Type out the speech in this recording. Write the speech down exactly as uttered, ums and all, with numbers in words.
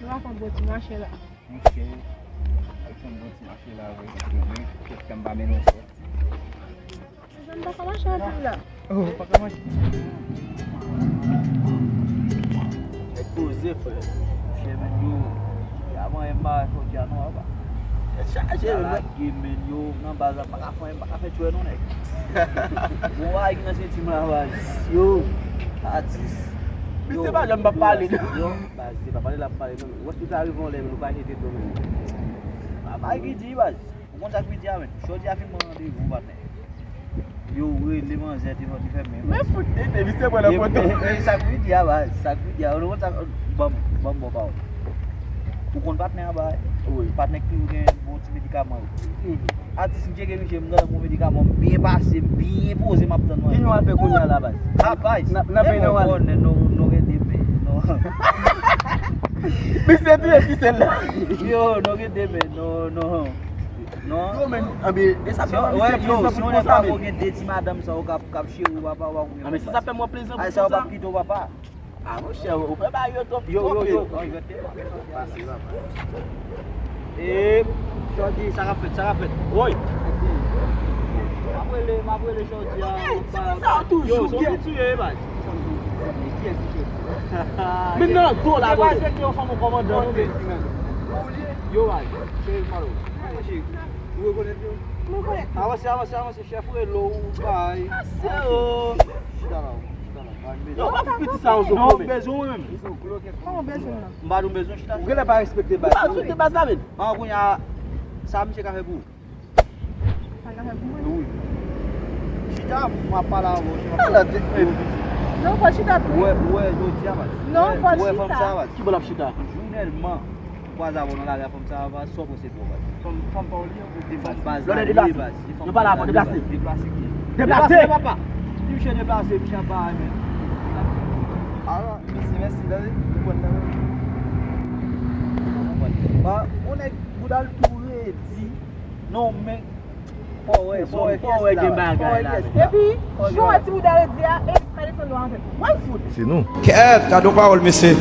Ou pa fè yon bon ti mache la. Monchè, al fè yon bon ti mache la, wi. Kèt kè m pa mennen w sòti. Jan m pa ka mache anpil la. Oh. Ou pa ka mache. Nèg poze, frè. Chè, men yo. Ya, mwen, m pa jodi a non, apa. Tèt chaje, men. Lage, men yo. Nan baz la, m pa ka fè, m pa ka fè tchwè non, nèg. Bon, bagay ki nan senti m la, baz. Yo, atis. Misye pa janm pa pale, non. Yo, baz, se pa pale l ap pale, non. Ou wè si w ta rive yon lè, men ou pa jete do, men. Pa bagay ki di, baz. Ou konn sa k pi di a, men. Jodi a fin pran randevou, patnè. Yo rele manzè, telefòn li fèmen. Men fout tete, misye pran nan foto. E, e, e, sa k pi di a, baz. Sa k pi di a. Ou konn sa, ban m, ban m bon pawòl. Ou konn patnè a, baz. Wi. Patnè ki toujou gen bon ti medikaman yo. Mhm. Atis, m tcheke misye, m gade bon medikaman, m byen pase, m byen poze, m ap tann mwen. Ki nou al fè kounye a la, baz? A, baz. N ap, n ap fè nou al. Konnen nou, nou gen de men, non. Misye touye ti sèl la. Yo, nou gen de men, non, non. Non. Yo, men, anben, e sa fè misye pran san pou konsa, men. Si yon nèg pa gen de ti madanm sa yo k ap, k ap cheri w, papa, w ap. A, men se sa fè mwen plezan pou sa. Ay, sa yo p ap kite w, papa. A, monchè, ou fè bagay yo twòp, yo, yo, twòp, yo. Pase, papa. E, Shorty, sa k ap fèt, sa k ap fèt. Woy. M ap rele, m ap rele Shorty a. Ey, ti moun sa yo toujou gen. Yo, se yon piti ye, baz. Men nan do la, bro. Yo pa respekte yon fanm ou kòmandan, non, men. Yo, baz. Cheri, m pale w. Ou rekonèt yo? M rekonèt yo. Avanse, avanse, avanse, chèf rele w, bay. Ase, o. Chita la, chita la. Yo, pa fout piti sa yo zo. Non, m bezwen w menm. Kòman w bezwen m nan? M pa di w bezwen chita. Ou genlè pa respekte baz la, men. Ou pa respekte baz la, men. An, kounye a, sa misye ka fè pou ou? Sa l ka fè pou mwen? Wi. Chita, m ap pale avè w, chita. Ala de. Non, fò chita tou. Ou wè, ou wè, jodi a, baz. Non, fò chita. Ou wè fanm sa, baz. Ki bò l ap chita? Jounèlman. Kwaze avè w nan lari a, fanm sa a, baz, sa w panse de w, baz? Fanm, fanm pa w li an, ou te fanm baz la, li, baz. Li fanm baz la, li, baz. Deplase. Deplase ki? Deplase! Deplase, papa! Li, misye deplase, misye ap bay, men. Ala, mèsi, mèsi, tande. Ou konn nan men. Ba, yon nèg bouda l tou redi. Non, men. Fò wè, fò wè, fò wè gen bagay la. Epi, jan wè ti bouda yo di a, e pa desann dwa an tèt. Mwen fout. Se nou. Kèt, gade yon pawòl, mesye.